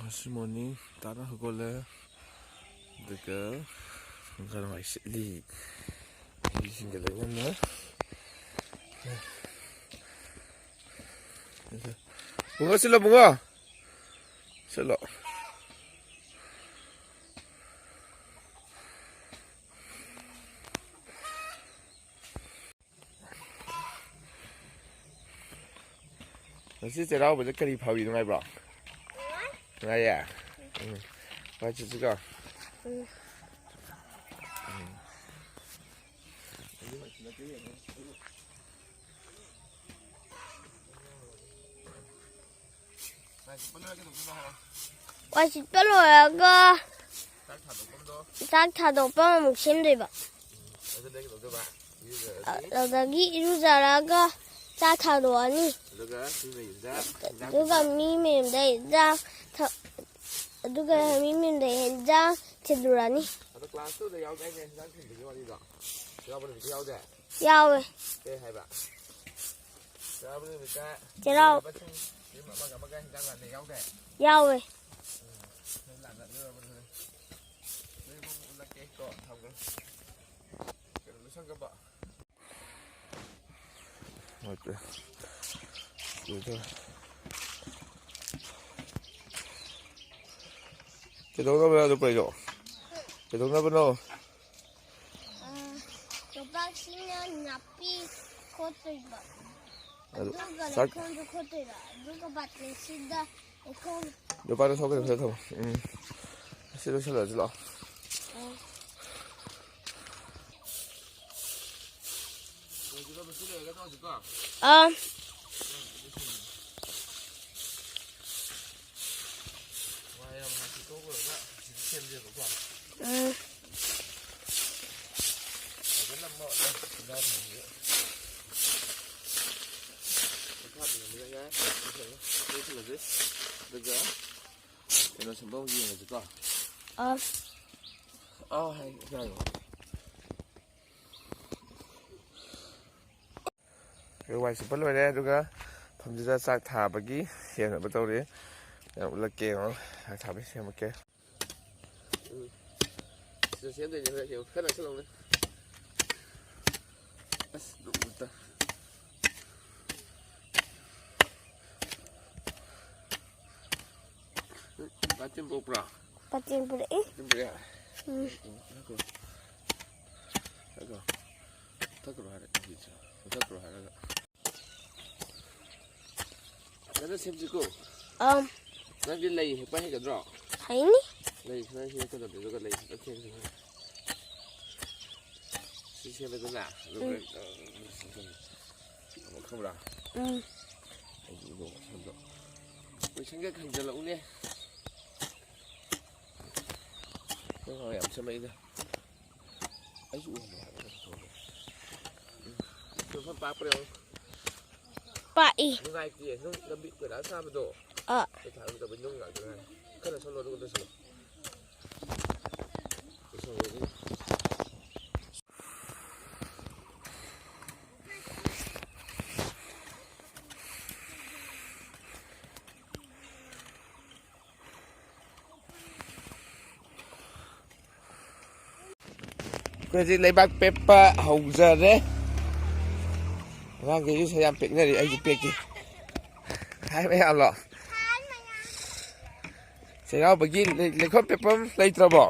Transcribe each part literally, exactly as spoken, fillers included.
ꯉꯁꯤ morning ꯇꯥꯅ ꯍꯧꯒꯠꯂꯦ꯫ ꯑꯗꯨꯒ ꯈꯣꯡꯀꯥꯞ ꯋꯥꯏ ꯁꯤꯠꯂꯤ꯫ ꯅꯨꯄꯤꯁꯤꯡꯒ ꯂꯣꯏꯅꯅ꯫ ꯕꯨꯡꯉꯣ, ꯁꯤꯠꯂꯣ, ꯕꯨꯡꯉꯣ꯫ ꯁꯤꯠꯂꯣ꯫ ꯉꯁꯤ ꯆꯩꯔꯥꯎꯕꯁꯦ ꯀꯔꯤ ꯐꯥꯎꯏ? ꯅꯨꯡꯉꯥꯏꯕ꯭ꯔꯣ? ꯅꯨꯡꯉꯥꯏꯌꯦ? ꯎꯝ꯫ ꯍꯣꯏ, ꯆꯠꯁꯤꯀꯣ꯫ ꯎꯝ꯫ ꯎꯝ꯫ ꯋꯥꯏ ꯁꯤꯠꯄ ꯂꯣꯏꯔꯒ ꯆꯥꯛ ꯊꯥꯗꯣꯛꯄ ꯑꯃꯨꯛ ꯁꯦꯝꯗꯣꯏꯕ꯫ ꯑꯗꯨꯗꯒꯤ ꯏꯔꯨꯖꯔꯒ ꯆꯥꯛ ꯊꯥꯗꯣꯛꯑꯅꯤ꯫ ꯑꯗꯨꯒ ꯃꯤ ꯃꯌꯨꯝꯗ ꯏꯟꯖꯥꯡ ꯊ-, ꯑꯗꯨꯒ ꯃꯤ ꯃꯌꯨꯝꯗ ꯏꯟꯖꯥꯡ ꯊꯤꯜꯂꯨꯔꯅꯤ꯫ ꯑꯗꯣ class two ꯗ ꯌꯥꯎꯗꯥꯏꯅꯦ, ꯏꯟꯖꯥꯡ ꯊꯤꯟꯕꯒꯤ ꯋꯥꯔꯤꯗꯣ? ꯆꯩꯔꯥꯎꯕ ꯅꯨꯃꯤꯠꯇ ꯌꯥꯎꯗꯦ? ꯌꯥꯎꯋꯦ꯫ ꯀꯩ ꯍꯥꯏꯕ? ꯆꯩꯔꯥꯎꯕ ꯅꯨꯃꯤꯠꯇ ꯆꯩꯔꯥꯎ- ꯃꯤꯑꯣꯏꯕꯁꯤꯡ ꯌꯨꯝ ꯑꯃꯒ ꯑꯃꯒ ꯍꯤꯟꯖꯥꯡ ꯂꯥꯟꯅ ꯌꯥꯎꯗꯦ? ꯌꯥꯎꯋꯦ꯫ ꯎꯝ, ꯅꯣꯏ ꯂꯥꯟꯅꯗꯣꯔꯕꯅꯦ꯫ ꯅꯣꯏ ꯏꯃꯨꯡ ꯎꯠꯂꯛꯀꯦ ꯀꯣ, ꯊꯝꯈ꯭ꯔꯣ꯫ ꯀꯩꯅꯣ, ꯂꯣꯏꯁꯟꯈ꯭ꯔꯕꯣ? ꯅꯠꯇꯦ꯫ ꯂꯣꯏꯗꯧꯔꯦ꯫ ꯀꯩꯗꯧꯅꯕꯅꯣ ꯑꯗꯨ ꯄꯩꯗꯣ? ꯀꯩꯗꯧꯅꯕꯅꯣ? ꯑ, ꯌꯣꯄꯥꯛꯁꯤꯅ ꯅꯥꯄꯤ ꯈꯣꯠꯇꯣꯏꯕ꯫ ꯑꯗꯨ ꯑꯗꯨꯒ ꯆꯥꯛ ꯂꯩꯈꯣꯝꯁꯨ ꯈꯣꯠꯇꯣꯏꯕ꯫ ꯑꯗꯨꯒ ꯕꯥꯇꯤꯟꯁꯤꯗ ꯂꯩꯈꯣꯝ ꯌꯣꯄꯥꯛꯇꯣ ꯁꯣꯛꯀꯅꯤ, ꯐꯖꯅ ꯊꯝꯃꯣ꯫ ꯎꯝ꯫ ꯑꯁꯤ ꯂꯣꯏꯁꯤꯜꯂꯁꯤ ꯂꯥꯛꯑꯣ꯫ ꯑ꯫ ꯂꯣꯏꯗ꯭ꯔꯤꯕ, ꯃꯁꯤ ꯂꯣꯏꯔꯒ ꯇꯧꯔꯁꯤꯀꯣ꯫ ꯑ꯫ ꯋꯥ ꯌꯥꯝ ꯍꯥꯏꯁꯤ ꯇꯣꯛꯈ꯭ꯔꯒ ꯁꯤꯗ ꯁꯦꯝꯁꯦꯕꯀꯣ꯫ ꯎꯝ꯫ ꯐꯖꯅ ꯃꯣꯠꯂꯦ ꯏꯟꯖꯥꯡ ꯊꯣꯡꯕꯁꯦ꯫ ꯄꯣꯊꯥꯗꯅ ꯌꯥꯏ꯫ ꯂꯣꯏꯁꯤꯜꯂꯁꯤ꯫ ꯑꯗꯨꯒ ꯀꯩꯅꯣ ꯁꯦꯝꯕ ꯑꯃꯨꯛ ꯌꯦꯡꯉꯁꯤꯀꯣ꯫ ꯑ꯫ ꯑꯥ, ꯍꯥꯏ, ꯍꯥꯏꯌꯣ꯫ ꯋꯥꯏ ꯁꯤꯠꯄ ꯂꯣꯏꯔꯦ, ꯑꯗꯨꯒ ꯃꯐꯝꯁꯤꯗ ꯆꯥꯛ ꯊꯥꯕꯒꯤ ꯁꯦꯝꯅꯕ ꯇꯧꯔꯤ꯫ ꯌꯥꯝ ꯎꯠꯂꯛꯀꯦ, ꯌꯦꯡꯉꯣ꯫ ꯊꯥꯕꯤ ꯁꯦꯝꯃꯛꯀꯦ꯫ ꯎꯝ꯫ ꯁꯤꯗ ꯁꯦꯝꯗꯣꯏꯅꯦ ꯍꯣꯔꯦꯟ꯫ ꯌꯦꯡꯉꯣ, ꯈꯔ ꯅꯛꯁꯜꯂꯛꯎꯅꯦ꯫ ꯑꯁ, ꯅꯣꯡꯃꯇ꯫ ꯕꯥꯇꯤꯟ ꯄꯣꯛꯄ꯭ꯔꯣ? ꯕꯥꯇꯤꯟ ꯄꯨꯔꯛꯏ꯫ ꯕꯥꯇꯤꯟ ꯄꯨꯔꯛꯑꯦ? ꯎꯝ꯫ ꯊꯛꯈ꯭ꯔꯣ꯫ ꯊꯛꯈ꯭ꯔꯣ꯫ ꯊꯛꯈ꯭ꯔꯣ ꯍꯥꯏꯔꯦ꯫ ꯊꯛꯈ꯭ꯔꯣ ꯍꯥꯏꯔꯒ꯫ ꯐꯖꯅ ꯁꯦꯝꯁꯤꯀꯣ꯫ ꯑꯝ꯫ ꯅꯪꯗꯤ ꯂꯩ ꯍꯦꯛꯄ ꯍꯩꯒꯗ꯭ꯔꯣ? ꯍꯩꯅꯤ꯫ ꯂꯩ ꯈꯔ ꯍꯦꯛꯀꯗꯕꯅꯤ, ꯑꯗꯨꯒ ꯂꯩ ꯈꯔ ꯊꯦꯡꯁꯤ꯫ ꯁꯤ ꯁꯦꯝꯃꯦꯗꯅ, ꯑꯗꯨꯒ ꯎꯝ꯫ ꯑꯃꯨꯛ ꯈꯪꯕ꯭ꯔꯥ? ꯎꯝ꯫ ꯑꯩꯒꯤ ꯏꯕꯣꯛ ꯁꯝꯗꯣ꯫ ꯂꯣꯏꯁꯟꯒꯦ ꯈꯪꯖꯜꯂꯛꯎꯅꯦ꯫ ꯅꯪ ꯌꯥꯝ ꯁꯦꯝꯃꯛꯏꯗ꯫ ꯑꯩꯁꯨ ꯎꯍꯜꯂꯣ ꯍꯥꯏꯕ ꯅꯠꯇ꯭ꯔꯣ? ꯎꯝ꯫ ꯃꯐꯝ ꯄꯥꯛꯄ꯭ꯔꯥ ꯌꯦꯡꯉꯨ꯫ ꯄꯥꯛꯏ꯫ ꯅꯨꯡꯉꯥꯏꯇꯦ꯫ ꯅꯨꯡ ꯂꯝꯕꯤ ꯀꯣꯏꯂꯥꯁ ꯊꯥꯕꯗꯣ꯫ ꯑꯥ꯫ ꯀꯣꯏꯊꯥ ꯅꯠꯇꯕ ꯅꯨꯡ ꯉꯥꯛꯇ ꯉꯥꯏꯔꯦ꯫ ꯈꯔ ꯆꯠꯂꯣ ꯑꯗꯨꯒ ꯆꯠꯁꯤꯜꯂꯣ꯫ ꯆꯠꯁꯤꯜꯂꯣ ꯑꯗꯨꯒ꯫ ꯑꯩꯈꯣꯏ ꯍꯧꯖꯤꯛ ꯂꯩꯕꯥꯛ ꯄꯦꯛꯄ ꯍꯧꯖꯔꯦ꯫ ꯑꯉꯥꯡꯈꯩꯁꯨ ꯁꯦ ꯌꯥꯝ ꯄꯦꯛꯅꯔꯤ, ꯑꯩꯁꯨ ꯄꯦꯛꯀꯦ꯫ ꯍꯥꯏ ꯃꯌꯥꯝꯂꯣ? ꯆꯩꯔꯥꯎꯕꯒꯤ ꯂꯩ-, ꯂꯩꯈꯣꯝ ꯄꯦꯛꯐꯝ ꯂꯩꯇ꯭ꯔꯕꯣ?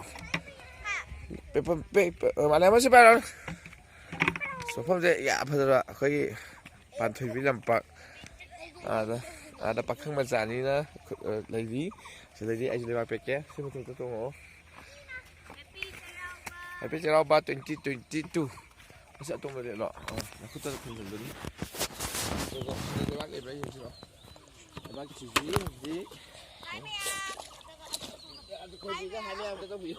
ꯄꯦꯛꯐꯝ, ꯄꯦꯛ-, ꯄꯦꯛ-, ꯃꯥꯂꯦꯝ ꯑꯃꯁꯨ ꯄꯥꯏꯔꯣ꯫ ꯃꯐꯝꯁꯦ ꯌꯥꯝ ꯐꯖꯕ, ꯑꯩꯈꯣꯏꯒꯤ ꯄꯥꯟꯊꯣꯏꯕꯤ ꯂꯝꯄꯥꯛ꯫ ꯑꯥꯗ, ꯑꯥꯗ ꯄꯥꯈꯪ ꯃꯆꯥ ꯑꯅꯤꯅ ꯈꯨ-, ꯑ, ꯂꯩꯔꯤ꯫ ꯁꯤꯗꯒꯤ ꯑꯩꯁꯨ ꯂꯩꯕꯥꯛ ꯄꯦꯛꯀꯦ꯫ ꯁꯤ ꯃꯊꯛꯇ ꯇꯣꯡꯉꯛꯑꯣ꯫ Happy ꯆꯩꯔꯥꯎꯕ twenty twenty two꯫ ꯑꯁꯤ ꯑꯇꯣꯡꯕ ꯂꯦꯞꯂꯣ꯫ ꯑ, ꯅꯈꯨꯠꯇ ꯈꯨꯝꯖꯤꯟꯕꯅꯤ꯫ ꯑꯗꯨꯒ ꯁꯤꯗ ꯂꯩꯕꯥꯛ ꯂꯩꯕ꯭ꯔꯥ ꯌꯦꯡꯁꯤꯔꯣ꯫ ꯂꯩꯕꯥꯛ ꯊꯤꯁꯤ ꯍꯧꯖꯤꯛ꯫ ꯑꯗꯨ ꯈꯣꯏꯕꯤꯒ ꯍꯥꯏꯅ ꯌꯥꯕꯗ ꯇꯧꯕꯤꯌꯨ꯫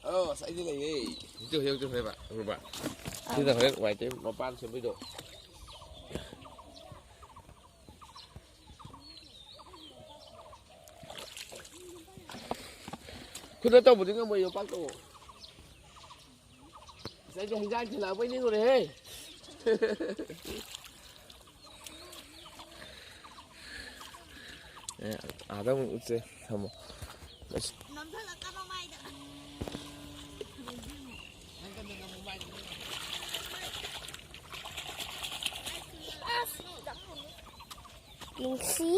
ꯑꯧ, ꯑꯁ, ꯑꯩꯗꯤ ꯂꯩꯌꯦ꯫ ꯍꯧꯖꯤꯛ, ꯍꯧꯖꯤꯛ, ꯍꯧꯖꯤꯛ ꯍꯣꯔꯦꯟ ꯎꯔꯕ? ꯁꯤꯗ ꯍꯣꯔꯦꯟ ꯋꯥꯏ ꯇꯩ ꯃꯄꯥꯟ ꯁꯦꯝꯕꯩꯗꯣ꯫ ꯈꯨꯠꯅ ꯇꯧꯕꯗꯤ ꯉꯝꯃꯣꯏ, ꯌꯣꯝꯄꯥꯛ ꯇꯧꯑꯣ꯫ ꯑꯁ, ꯑꯩꯗꯤ ꯍꯤꯟꯖꯥꯡ ꯊꯤꯜꯂꯛꯑꯕꯣꯏ ꯅꯤꯡꯉꯨꯔꯦꯍꯦ꯫ ꯑꯦ, ꯑꯥꯗ ꯑꯃꯨꯛ ꯎꯠꯁꯦ꯫ ꯊꯝꯃꯣ꯫ ꯑꯁ꯫ ꯅꯨꯡꯁꯤ꯫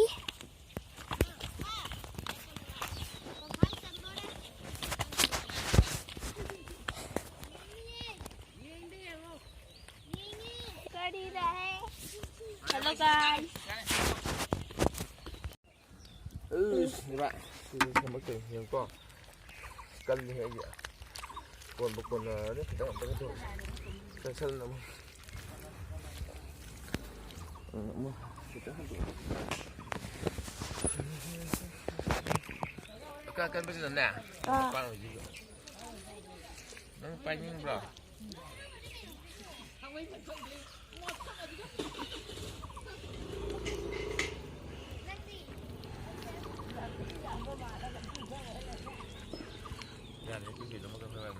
Hello guys. ꯎꯁ, ꯏꯃꯥ, ꯁꯤꯗꯤ ꯊꯝꯃꯛꯇꯣꯏꯅꯤ, ꯌꯦꯡꯉꯨꯀꯣ꯫ ꯀꯜꯂꯤ ꯑꯩꯒꯤ꯫ ꯀꯣꯟꯕ ꯀꯣꯟꯅꯔꯅꯤ, ꯈꯤꯇꯪ ꯑꯝꯇꯪ ꯇꯧ꯫ ꯆꯪꯁꯜꯂꯝꯃꯣ꯫ ꯎꯝ, ꯑꯃꯨꯛ ꯈꯤꯇꯪ ꯍꯟꯗꯣꯛꯑꯣ꯫ ꯀ-, ꯀꯟꯕꯁꯤꯅꯅꯦ, ꯑꯥ꯫ ꯄꯥꯡ ꯑꯣꯏꯗꯣꯏꯕ꯫ ꯅꯪ ꯄꯥꯏꯅꯤꯡꯕ꯭ꯔꯣ? ꯌꯥꯔꯦ, ꯑꯗꯨꯒꯤꯗꯃꯛꯇ ꯈꯔ ꯌꯥꯝ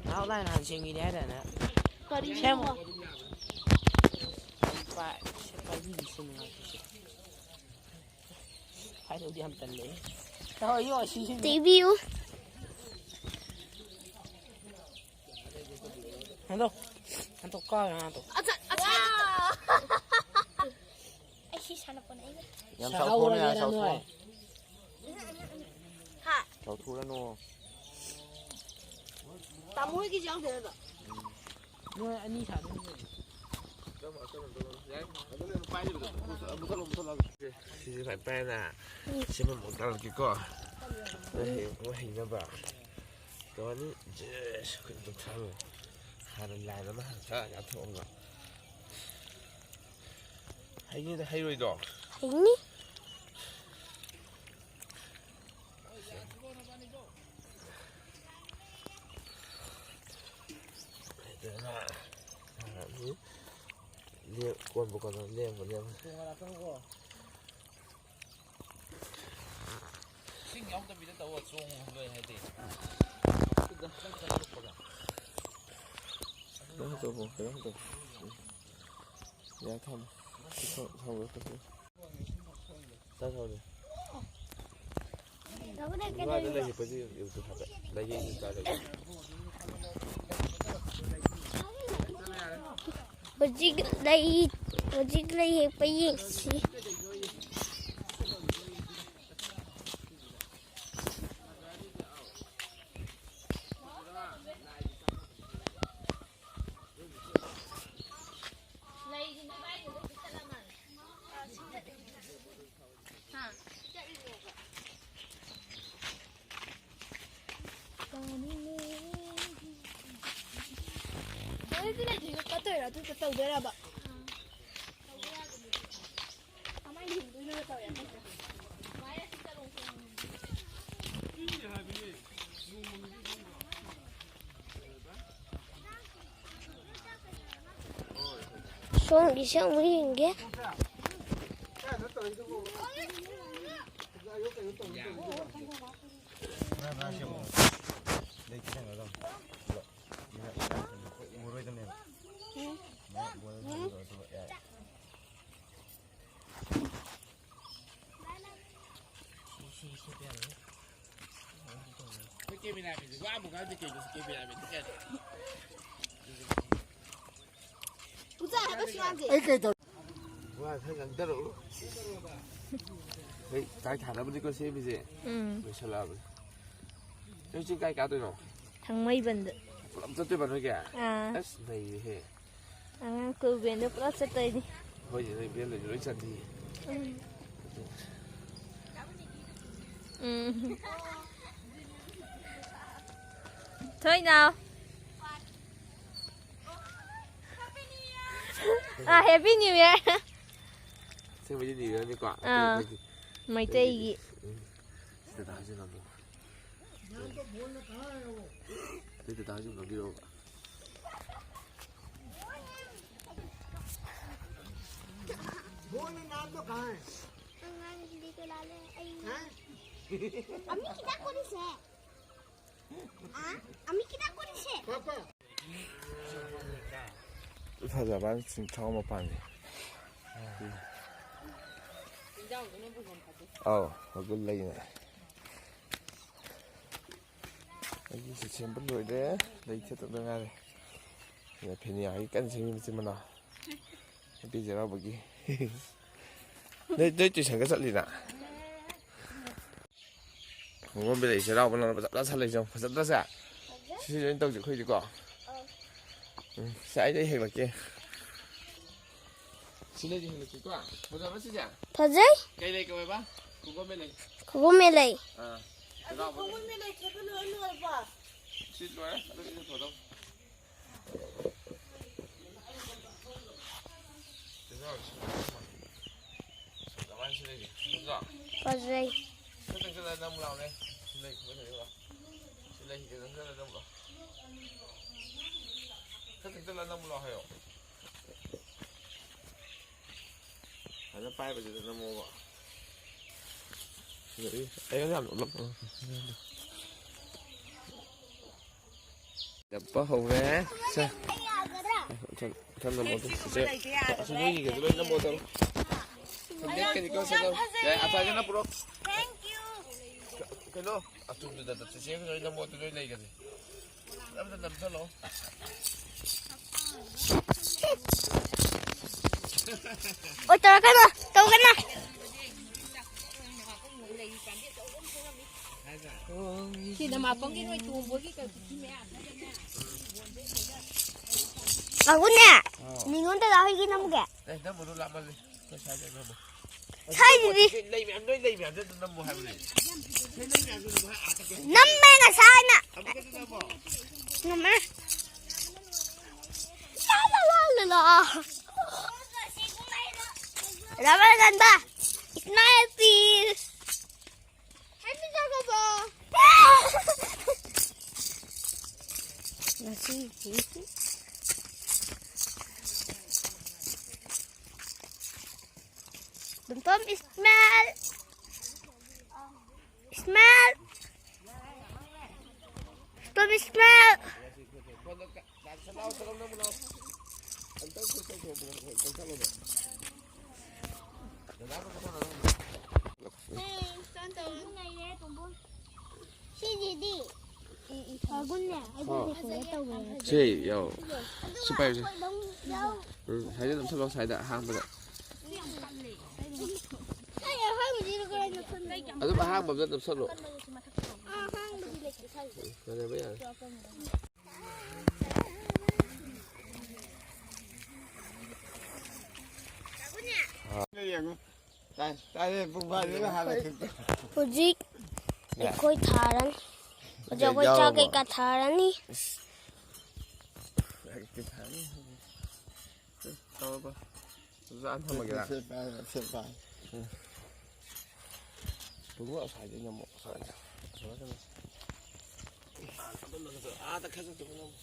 ꯅꯍꯥꯟ ꯂꯥꯏ ꯅꯍꯥꯟ ꯁꯦꯝꯈꯤꯅꯤ ꯍꯥꯏꯗꯥꯏꯅꯦ? ꯀꯔꯤ ꯁꯦꯝꯃꯣ꯫ ꯁꯦꯝꯃꯣ? ꯄꯥꯏ-, ꯄꯥꯏꯕꯤꯒꯤꯁꯦ ꯅꯨꯡꯉꯥꯏꯇꯦ꯫ ꯍꯥꯏꯗꯧꯗꯤ ꯌꯥꯝ ꯇꯜꯂꯦ꯫ ꯇꯧ, ꯌꯣ, ꯁꯤ, ꯁꯤ꯫ ꯇꯩꯕꯤꯌꯨ꯫ ꯍꯟꯗꯣ꯫ ꯍꯟꯗꯣ, ꯀꯥꯎ, ꯍꯟꯗꯣ꯫ ꯑꯠꯆꯥ, ꯑꯠꯆꯥ꯫ ꯑꯩ ꯁꯤ ꯁꯥꯟꯅꯄꯣꯠꯅꯦ, ꯑꯩꯅ꯫ ꯌꯥꯝ ꯁꯥꯎꯊꯣꯛꯑꯅꯨ, ꯌꯥꯝ ꯁꯥꯎꯊꯣꯛꯑꯅꯨ꯫ ꯍꯥ? ꯁꯥꯎꯊꯣꯛꯑꯅꯨ꯫ ꯇꯥꯃꯣ ꯍꯣꯏꯒꯤꯁꯨ ꯌꯥꯎꯗꯣꯏꯔꯕ? ꯎꯝ꯫ ꯅꯣꯏ ꯑꯅꯤ ꯁꯥꯗꯣꯏꯅꯤ ꯀꯩꯅꯣ꯫ ꯁꯤꯁꯦ ꯈ꯭ꯋꯥꯏ ꯄꯥꯏꯅ ꯁꯦꯝꯕ ꯑꯃꯨꯛ ꯇꯥꯛꯂꯛꯀꯦꯀꯣ꯫ ꯅꯣꯏ ꯍꯌꯦꯡ ꯑꯃꯨꯛ ꯍꯩꯅꯕ꯫ ꯇꯧꯔꯅꯤ꯫ ꯖꯦꯁ, ꯑꯩꯈꯣꯏ ꯑꯗꯨꯝ ꯊꯥꯡꯉꯦ꯫ ꯍꯥꯟꯅ ꯂꯥꯏꯟ ꯑꯃ ꯍꯥꯟꯅ ꯆꯥ ꯆꯥꯊꯣꯛꯑꯒ꯫ ꯍꯩꯅꯤꯗ, ꯍꯩꯔꯣꯏꯗ꯭ꯔꯣ? ꯍꯩꯅꯤ꯫ ꯂꯦꯞ-, ꯀꯣꯟꯕ ꯀꯣꯟꯕ, ꯂꯦꯝꯕ ꯂꯦꯝꯕ꯫ ꯏꯁꯤꯡ ꯌꯥꯎꯗꯕꯤꯗ ꯇꯧꯑꯣ, ꯆꯣꯡꯉꯣ ꯂꯣꯏ ꯍꯥꯏꯗꯤ꯫ ꯈꯤꯇꯪ ꯈꯤꯇꯪ ꯂꯨꯞꯄꯒ꯫ ꯀꯩꯅꯣꯝ ꯇꯧꯕ, ꯀꯩꯅꯣꯝ ꯇꯧꯕ꯫ ꯌꯥ ꯊꯝꯃꯣ꯫ ꯊꯝꯃꯣ, ꯊꯝꯃꯣ꯫ ꯆꯥ ꯊꯝꯃꯣ꯫ ꯇꯧꯕꯅ ꯏꯃꯥꯗ ꯂꯩ ꯀꯩꯗꯧꯔꯤꯕ? ꯍꯦꯛꯄꯁꯤ ꯌꯦꯡꯉꯨ ꯍꯥꯏꯕ꯫ ꯂꯩꯌꯦ, ꯆꯥ ꯂꯩ꯫ ꯍꯧꯖꯤꯛ ꯂꯩ, ꯍꯧꯖꯤꯛ ꯂꯩ ꯍꯦꯛꯄ ꯌꯦꯡꯁꯤ꯫ ꯀꯠꯇꯣꯏꯔꯥ? ꯑꯗꯨ ꯇꯧꯗꯣꯏꯔꯕ? ꯀꯃꯥꯏꯅ ꯍꯤꯡꯗꯣꯏꯅꯣ ꯇꯧꯔꯦ ꯑꯩꯈꯣꯏꯁꯦ꯫ ꯁꯣꯝꯒꯤꯁꯦ ꯑꯃꯨꯛ ꯌꯦꯡꯒꯦ꯫ ꯑꯩ ꯀꯩ ꯇꯧ- ꯋꯥ ꯈꯔ ꯉꯥꯡꯊꯔꯛꯎ꯫ ꯍꯣꯏ, ꯆꯥꯛ ꯊꯥꯅꯕꯅꯤꯀꯣ ꯁꯦꯝꯃꯤꯁꯦ꯫ ꯎꯝ꯫ ꯂꯣꯏꯁꯜꯂꯛꯑꯕꯅꯤ꯫ ꯅꯣꯏ ꯆꯤꯡ ꯀꯥꯏ ꯀꯥꯗꯣꯏꯅꯣ? ꯊꯥꯡꯃꯩꯕꯟꯗ꯫ ꯄꯨꯂꯞ ꯆꯠꯇꯣꯏꯕ ꯅꯣꯏꯒꯤ? ꯑꯥ꯫ ꯑꯁ, ꯅꯩꯔꯦꯍꯦ꯫ ꯑꯉꯥꯡ ꯁ꯭ꯀꯨꯜ ꯕꯦꯟꯗ ꯄꯨꯂꯞ ꯆꯠꯇꯣꯏꯅꯤ꯫ ꯍꯣꯏꯅꯦ, ꯅꯣꯏ ꯕꯦꯟꯗꯁꯨ ꯂꯣꯏ ꯆꯠꯅꯤ꯫ ꯎꯝ꯫ ꯎꯝ꯫ ꯊꯣꯏꯅꯥꯎ꯫ ꯑꯥ, Happy New Year꯫ ꯑꯁꯦꯡꯕꯩꯗꯤ New Year ꯅꯤꯀꯣ? ꯑꯥ, ꯑꯇꯩ, ꯑꯇꯩꯗꯤ ꯃꯩꯇꯩꯒꯤ꯫ ꯎꯝ꯫ ꯁꯤꯗ ꯇꯥꯁꯤꯜꯂꯝꯃꯣ꯫ ꯑꯗꯨꯗꯤ ꯇꯥꯁꯨ ꯉꯥꯡꯕꯤꯔꯛꯑꯣꯕ꯫ ꯑꯉꯥꯡꯁꯤꯡꯗꯤ ꯀꯣꯏꯂꯥ ꯂꯦ꯫ ꯑꯩ ꯑꯃꯤ ꯈꯤꯇꯪ ꯀꯣꯔꯤꯁꯦ꯫ ꯑꯥ? ꯑꯃꯤ ꯈꯤꯇꯪ ꯀꯣꯔꯤꯁꯦ꯫ ꯐꯖꯕ ꯆꯤꯡꯊꯥꯎ ꯃꯄꯥꯟꯁꯦ꯫ ꯑꯧ, ꯃꯒꯨꯟ ꯂꯩꯅ꯫ ꯑꯩꯒꯤꯁꯨ ꯁꯦꯝꯕ ꯂꯣꯏꯔꯦ, ꯂꯩ ꯈꯛꯇꯗ ꯉꯥꯏꯔꯦ꯫ ꯁꯤꯗ ꯐꯦꯅꯤꯌꯥꯒꯤ ꯀꯟꯅ ꯁꯦꯝꯃꯤ ꯃꯆꯤꯟ ꯃꯅꯥꯎ꯫ ꯅꯨꯄꯤ ꯆꯩꯔꯥꯎꯕꯒꯤ꯫ ꯅꯣꯏ, ꯅꯣꯏ ꯇꯨꯏꯁꯟꯒ ꯆꯠꯂꯤꯔ? ꯈꯣꯡꯒꯣꯝꯕꯤ ꯂꯩ ꯆꯩꯔꯥꯎꯕ ꯅꯪꯅ ꯐꯖꯅ ꯁꯥꯠꯂꯛꯏꯁꯦ ꯌꯦꯡꯉꯨ꯫ ꯐꯖꯗ꯭ꯔꯁꯦ? ꯁꯤꯁꯨ ꯂꯣꯏ ꯇꯧꯁꯦ ꯑꯩꯈꯣꯏꯗꯤꯀꯣ꯫ ꯎꯝ, ꯁꯦ, ꯑꯩꯗꯤ ꯑꯩ ꯍꯦꯛꯂꯛꯀꯦ꯫ ꯁꯤ ꯂꯩꯁꯦ ꯍꯦꯛꯂꯛꯀꯦꯀꯣ꯫ ꯐꯖꯕ꯭ꯔꯥ ꯁꯤꯁꯦ? ꯐꯖꯩ꯫ ꯀꯩ ꯂꯩ ꯀꯧꯋꯦꯕ? ꯈꯣꯡꯒꯣꯝꯕꯤ ꯂꯩ꯫ ꯈꯣꯡꯒꯣꯝꯕꯤ ꯂꯩ꯫ ꯑꯥ꯫ ꯆꯩꯔꯥꯎꯕ ꯂꯩ꯫ ꯈꯣꯡꯒꯣꯝꯕꯤ ꯂꯩ ꯈꯦꯠꯄ ꯂꯣꯏ ꯂꯣꯏꯔꯕꯣ? ꯁꯤ ꯂꯣꯏꯔꯦ꯫ ꯑꯗꯨ ꯁꯤꯁꯨ ꯐꯖꯕ꯫ ꯐꯖꯩ꯫ ꯈꯔ ꯆꯪꯁꯤꯜꯂ ꯅꯝꯃꯨ ꯂꯥꯎꯅꯦ꯫ ꯁꯤ ꯂꯩ ꯈꯔ ꯆꯪꯁꯤꯜꯂꯣ꯫ ꯁꯤ ꯂꯩ ꯈꯔ ꯆꯪꯁꯤꯜꯂ ꯅꯝꯃꯨ ꯂꯥꯎ꯫ ꯈꯔ ꯆꯪꯁꯤꯜꯂ ꯅꯝꯃꯨ ꯂꯥꯎ ꯍꯥꯏꯌꯣ꯫ ꯐꯖꯅ ꯄꯥꯏꯕꯁꯤꯗ ꯅꯝꯃꯣꯕ꯫ ꯑꯩꯉꯣꯟꯗ ꯌꯥꯝ ꯅꯣꯛꯂꯛꯄ꯫ ꯆꯠꯄ ꯍꯧꯔꯦ꯫ ꯁꯦ꯫ ꯏꯊꯟ, ꯏꯊꯟ ꯅꯝꯃꯣ ꯑꯗꯨ꯫ ꯁꯤꯁꯦ꯫ ꯑꯁꯤ ꯅꯣꯏꯒꯤꯒꯁꯨ ꯂꯣꯏ ꯅꯝꯃꯣ ꯇꯧꯔꯣ꯫ ꯁꯟꯗꯦ ꯀꯩꯅꯣ ꯁꯦ ꯅꯝ-, ꯌꯥꯏ, ꯑꯆꯥꯔꯁꯤꯅ ꯄꯨꯔꯛꯑꯣ꯫ ꯀꯩꯅꯣ? ꯑꯆꯨꯝꯗꯨꯗ ꯆꯤꯆꯦꯒꯁꯨ ꯂꯣꯏ ꯅꯝꯃꯣ ꯑꯗꯨ ꯂꯣꯏ ꯂꯩꯒꯅꯤ꯫ ꯑꯝꯇ ꯅꯝꯁꯜꯂꯣ꯫ ꯑꯣ, ꯇꯧꯔꯛꯀꯅꯣ, ꯇꯧꯒꯅꯣ꯫ ꯁꯤꯗ ꯃꯥꯄꯪꯒꯤ ꯅꯣꯏ ꯇꯣꯡꯕꯒꯤ ꯀꯩ ꯄꯨꯈ꯭ꯔꯤ ꯃꯌꯥꯝ꯫ ꯉꯥꯏꯈꯣꯅꯦ, ꯃꯤꯉꯣꯟꯗ ꯂꯥꯛꯍꯣꯏꯒꯤ ꯅꯝꯒꯦ꯫ ꯑꯦ, ꯅꯝꯃꯨꯅꯨ, ꯂꯥꯞꯃꯜꯂꯤ꯫ ꯑꯩꯈꯣꯏ ꯁ꯭ꯋꯥꯏꯗ ꯅꯝꯃꯨ꯫ ꯁ꯭ꯋꯥꯏꯗꯗꯤ ꯂꯩ ꯃꯌꯥꯝ, ꯅꯣꯏ ꯂꯩ ꯃꯌꯥꯝꯗꯨ ꯑꯗꯨꯝ ꯅꯝꯃꯨ ꯍꯥꯏꯕꯅꯦ꯫ ꯁꯤ ꯂꯩ ꯃꯌꯥꯝꯗꯨ ꯑꯗꯨꯝ ꯍꯥꯏ ꯑꯥ ꯆꯠꯀꯦ꯫ ꯅꯝꯃꯦ ꯉꯁꯥꯏꯅ꯫ ꯑꯃꯨꯛꯀꯁꯨ ꯅꯝꯃꯣ꯫ ꯅꯝꯃꯦ꯫ ꯂꯥ, ꯂꯥ, ꯂꯥ, ꯂꯥ, ꯂꯥ꯫ ꯔꯕꯔ ꯒꯟꯗ꯫ Smile, please. ꯉꯁꯤꯗꯤ ꯇꯣꯝꯇꯣꯝ, smile. Smile. ꯇꯣꯝ, smile. ꯂꯥꯛꯁꯜꯂꯣ, ꯂꯥꯛꯁꯜꯂꯣ, ꯅꯝꯃꯨ ꯂꯥꯎ꯫ ꯁꯤꯁꯤꯗꯤ ꯐꯒꯨꯟꯅꯦ, ꯑꯩꯉꯣꯟꯗ ꯀꯩꯅꯣ ꯇꯧꯋꯦ꯫ ꯁꯤ ꯌꯥꯎ꯫ ꯁꯤ ꯄꯥꯏꯌꯨꯁꯦ꯫ ꯎꯝ, ꯁꯥꯏꯗ ꯑꯗꯨꯝ ꯆꯠꯂꯣ, ꯁꯥꯏꯗ ꯑꯍꯥꯡꯕꯗ꯫ ꯑꯩ ꯑꯍꯥꯡꯕꯁꯤꯗ ꯀꯃꯥꯏꯅ ꯆꯠꯁꯟꯗꯣꯏꯅꯣ? ꯑꯗꯨꯝ ꯑꯍꯥꯡꯕ ꯑꯝꯗ ꯑꯗꯨꯝ ꯆꯠꯂꯣ꯫ ꯑꯍꯥꯡꯕꯗꯤ ꯂꯩꯇꯦ ꯁ꯭ꯋꯥꯏꯁꯦ꯫ ꯎꯝ, ꯌꯥꯔꯦꯕ, ꯌꯥꯔꯦ꯫ ꯌꯦꯡꯉꯨ꯫ ꯇꯥꯏ, ꯇꯥꯏꯌꯦ, ꯄꯨꯡ ꯐꯥꯗꯦꯗ ꯍꯥꯟꯅ ꯈꯤꯇ꯫ ꯍꯧꯖꯤꯛ ꯑꯩꯈꯣꯏ ꯊꯥꯔꯅꯤ꯫ ꯍꯧꯖꯤꯛ ꯑꯩꯈꯣꯏ ꯆꯥꯛ ꯌꯥꯎꯔꯕꯣ? ꯀꯩꯀꯥ ꯊꯥꯔꯅꯤ꯫ ꯂꯥꯏꯔꯤꯛꯇꯤ ꯐꯥꯅꯤ꯫ ꯇꯧꯔꯕ? ꯆꯥ ꯊꯝꯃꯒꯦꯔꯥ? ꯁꯦ, ꯁꯦ, ꯄꯥꯏ, ꯁꯦ, ꯄꯥꯏ꯫ ꯄꯨꯡ ꯑꯁ꯭ꯋꯥꯏꯗꯩ ꯅꯝꯃꯣ, ꯑꯁ꯭ꯋꯥꯏꯗ꯫ ꯑꯁ꯭ꯋꯥꯏꯗ ꯅꯝꯃꯣ꯫ ꯑꯥꯗ ꯈꯔ ꯆꯠꯇ꯭ꯔꯤꯕ ꯅꯝꯃꯣ꯫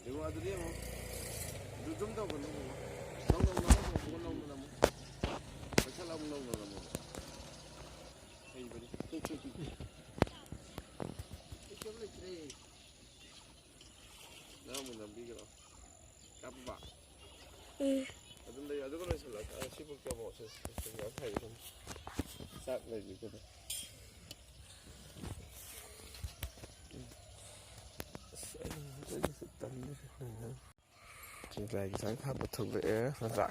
ꯌꯦꯡꯉꯣ, ꯑꯗꯨꯗꯤ ꯌꯦꯡꯉꯣ꯫ ꯑꯗꯨ ꯖꯨꯝ ꯇꯧꯒꯅꯨ, ꯌꯦꯡꯉꯣ꯫ ꯅꯧꯅ ꯑꯃꯨꯛ ꯅꯝꯃꯣ, ꯅꯧꯅ ꯅꯝꯃꯣ꯫ ꯄꯩꯁꯥ ꯑꯃꯨꯛ ꯅꯧꯅ ꯅꯝꯃꯣ꯫ ꯍꯩꯕꯅꯤ꯫ ꯀꯩꯁꯨ ꯂꯩꯇ꯭ꯔꯦ꯫ ꯅꯪ ꯑꯃꯨꯛ ꯅꯝꯕꯤꯒꯦꯔꯣ? ꯀꯥꯞꯄꯕ? ꯎꯝ꯫ ꯑꯗꯨꯝ ꯂꯩ, ꯑꯗꯨꯒ ꯂꯣꯏꯁꯤꯜꯂꯣ꯫ ꯑ, ꯁꯤꯕꯨꯛꯇ ꯑꯃꯨꯛ ꯁꯤ, ꯁꯤ, ꯁꯤ, ꯌꯥꯝ ꯐꯩ ꯁꯨꯝ꯫ ꯆꯥꯛ ꯂꯩꯕꯤꯒꯗꯣ꯫ ꯑꯁ, ꯑꯩ ꯍꯧꯖꯤꯛ ꯇꯜꯂꯦ꯫ ꯂꯥꯏꯒꯤ ꯆꯥꯛ ꯍꯥꯞꯄ ꯊꯣꯛꯂꯛꯑꯦ, ꯅꯠꯇ꯭ꯔꯥ?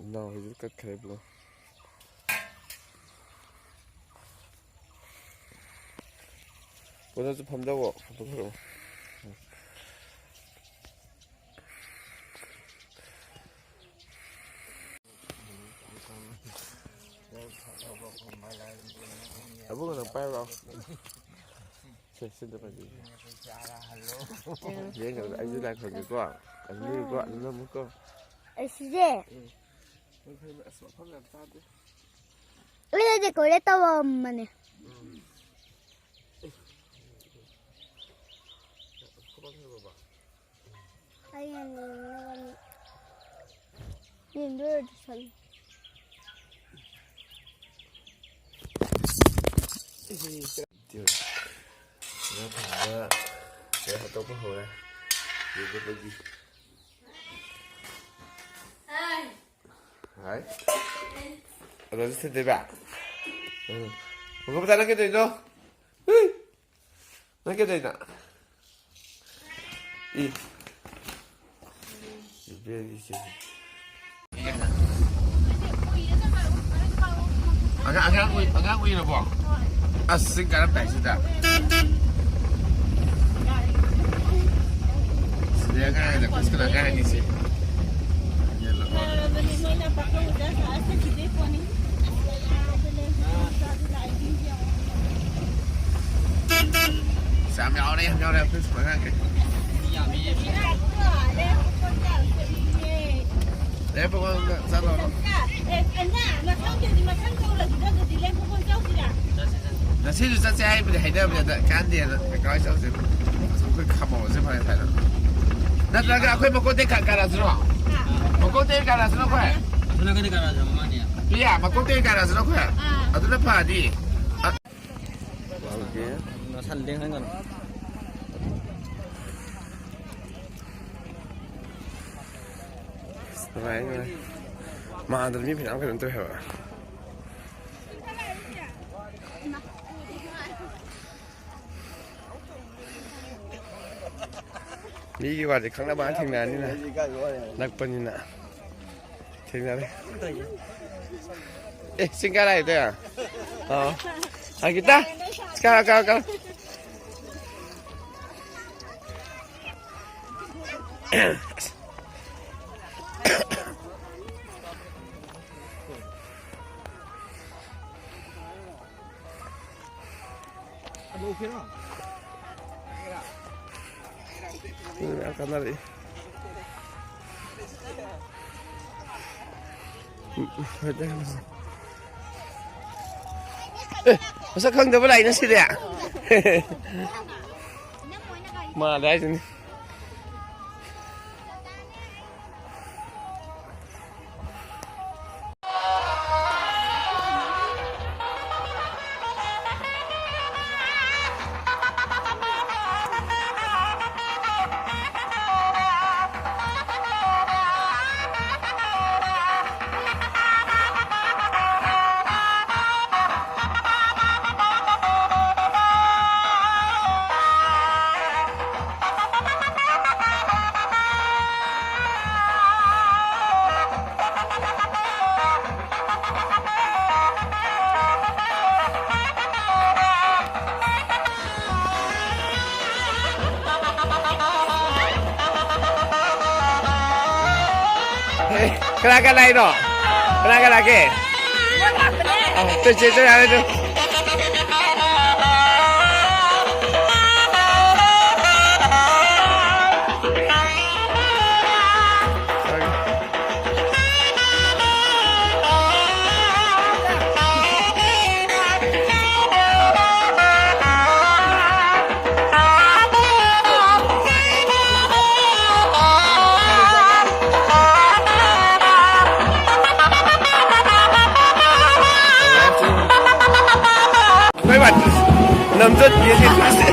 ꯏꯅꯥꯎ ꯍꯣꯏꯁꯨ ꯀꯠꯈ꯭ꯔꯦ ꯕ꯭ꯂꯣ꯫ ꯀꯣꯟꯅꯁꯨ ꯐꯝꯗꯧꯑꯣ, ꯐꯝꯗꯣꯛꯈ꯭ꯔꯣ꯫ ꯑꯕꯨꯡꯉꯣ, ꯅꯪ ꯄꯥꯏꯔꯨ ꯂꯥꯎ꯫ ꯁꯦ, ꯁꯤꯗ ꯄꯥꯏꯕꯤꯌꯨ꯫ ꯌꯦꯡꯉꯒ ꯑꯩꯁꯨ ꯂꯥꯏ ꯈꯨꯔꯨꯝꯒꯦꯀꯣ꯫ ꯑꯗꯨꯝ ꯂꯩꯌꯨꯀꯣ, ꯑꯗꯨꯝ ꯅꯝꯃꯨꯀꯣ꯫ ꯑꯩ ꯁꯤꯁꯦ꯫ ꯎꯝ꯫ ꯍꯣꯏ, ꯐꯔꯦ, ꯐꯔꯦ꯫ ꯑꯁ, ꯃꯐꯝ ꯌꯥꯝ ꯆꯥꯗꯦ꯫ ꯑꯩꯅ decorate ꯇꯧꯔꯝꯕꯅꯦ꯫ ꯑꯩꯅ ꯌꯦꯡꯅꯕꯅꯤ꯫ ꯌꯦꯡꯗꯣꯏ ꯑꯣꯏꯔꯗꯤ ꯆꯠꯂꯣ꯫ ꯉꯥ ꯊꯣꯡꯕ ꯀꯩꯅꯣ ꯍꯥꯞꯇꯣꯛꯄ ꯍꯧꯔꯦ꯫ ꯌꯦꯡꯗꯕꯒꯤ꯫ ꯍꯥꯏ꯫ ꯑꯗꯨꯗꯤ ꯊꯤꯟꯗꯣꯏꯕ? ꯎꯝ꯫ ꯃꯈꯨꯠ ꯃꯆꯥ ꯅꯪ ꯀꯩꯗꯧꯔꯤꯅꯣ? ꯎꯏ꯫ ꯅꯪ ꯀꯩꯗꯧꯔꯤꯅꯣ? ꯏ꯫ ꯏꯕꯦꯝ, ꯏꯆꯦ꯫ ꯑꯉꯥꯡ, ꯑꯉꯥꯡ ꯎꯏ-, ꯑꯉꯥꯡ ꯎꯏꯔꯕꯣ? ꯑꯁ, ꯆꯤꯡ ꯀꯥꯔꯝꯗꯥꯏꯁꯤꯗ꯫ ꯁꯤꯗ ꯑꯉꯥꯡ ꯑꯅꯤꯁꯦ꯫ ꯌꯥꯝ ꯌꯥꯎꯔꯦ, ꯌꯥꯝ ꯌꯥꯎꯔꯦ, ꯑꯩꯈꯣꯏ ꯁ꯭ꯀꯨꯜ ꯑꯉꯥꯡꯈꯩ꯫ ꯂꯦꯞꯄꯒ ꯆꯠꯂꯣ꯫ ꯉꯁꯤꯁꯨ ꯆꯠꯁꯦ ꯍꯥꯏꯕꯗꯤ ꯍꯥꯏꯅꯕꯅꯦ, ꯑꯗ ꯀꯥꯟꯗꯦꯅ ꯀꯀꯥ ꯍꯣꯏ ꯆꯠꯂꯁꯦ꯫ ꯑꯩꯈꯣꯏ ꯈꯥꯝꯃꯧꯔꯁꯦ ꯐꯔꯦ ꯁ꯭ꯋꯥꯏꯗ꯫ ꯅꯠꯇ꯭ꯔꯒ ꯑꯩꯈꯣꯏ ꯃꯀꯣꯛꯇꯩ ꯀꯥ-, ꯀꯥꯔꯛꯑꯁꯤꯔꯣ? ꯃꯀꯣꯛꯇꯩ ꯀꯥꯔꯛꯑꯁꯤꯔꯣ ꯑꯩꯈꯣꯏ? ꯑꯁꯣꯝ ꯅꯥꯀꯟꯗꯩ ꯀꯥꯔꯛꯑꯁꯤꯔꯣ ꯃꯃꯥꯡꯗꯩ? ꯄ꯭ꯔꯤꯌꯥ, ꯃꯀꯣꯛꯇꯩ ꯀꯥꯔꯛꯑꯁꯤꯔꯣ ꯑꯩꯈꯣꯏ? ꯑꯗꯨꯅ ꯐꯅꯤ꯫ ꯅꯁꯥ ꯂꯦꯡꯍꯟꯒꯅꯨ꯫ ꯅꯨꯡꯉꯥꯏ, ꯅꯨꯡꯉꯥꯏ꯫ ꯃꯥꯟꯗꯅ ꯃꯤ ꯐꯅꯌꯥꯝ ꯀꯩꯅꯣ ꯇꯧꯋꯦ ꯍꯥꯏꯕ꯫ ꯃꯤꯒꯤ ꯋꯥꯗꯤ ꯈꯪꯅꯕ ꯉꯥꯛ ꯊꯦꯡꯅꯔꯅꯤꯅ꯫ ꯅꯛꯄꯅꯤꯅ꯫ ꯊꯦꯡꯅꯔꯦ꯫ ꯑꯦ, ꯆꯤꯡ ꯀꯥ ꯂꯥꯛꯏꯗꯣ? ꯑꯣ꯫ ꯑꯪꯀꯤꯇꯥ, ꯀꯥ, ꯀꯥ, ꯀꯥ꯫ ꯃꯤ ꯃꯌꯥꯝ ꯀꯥꯟꯅꯔꯛꯏ꯫ ꯃꯁꯛ ꯈꯪꯗꯕ ꯂꯥꯛꯏꯅ ꯁꯤꯗꯤ꯫ ꯃꯥꯜꯂꯦ ꯍꯥꯏꯁꯤꯅꯤ꯫ ꯀꯅꯥ ꯀꯅꯥ ꯂꯥꯛꯏꯅꯣ? ꯀꯅꯥ ꯀꯅꯥ ꯂꯥꯛꯀꯦ? ꯑ, ꯆꯠ, ꯆꯠ, ꯆꯠ, ꯌꯥꯔꯦ, ꯆꯠ꯫ ꯅꯝꯆꯠ ꯌꯦꯡꯉꯤ꯫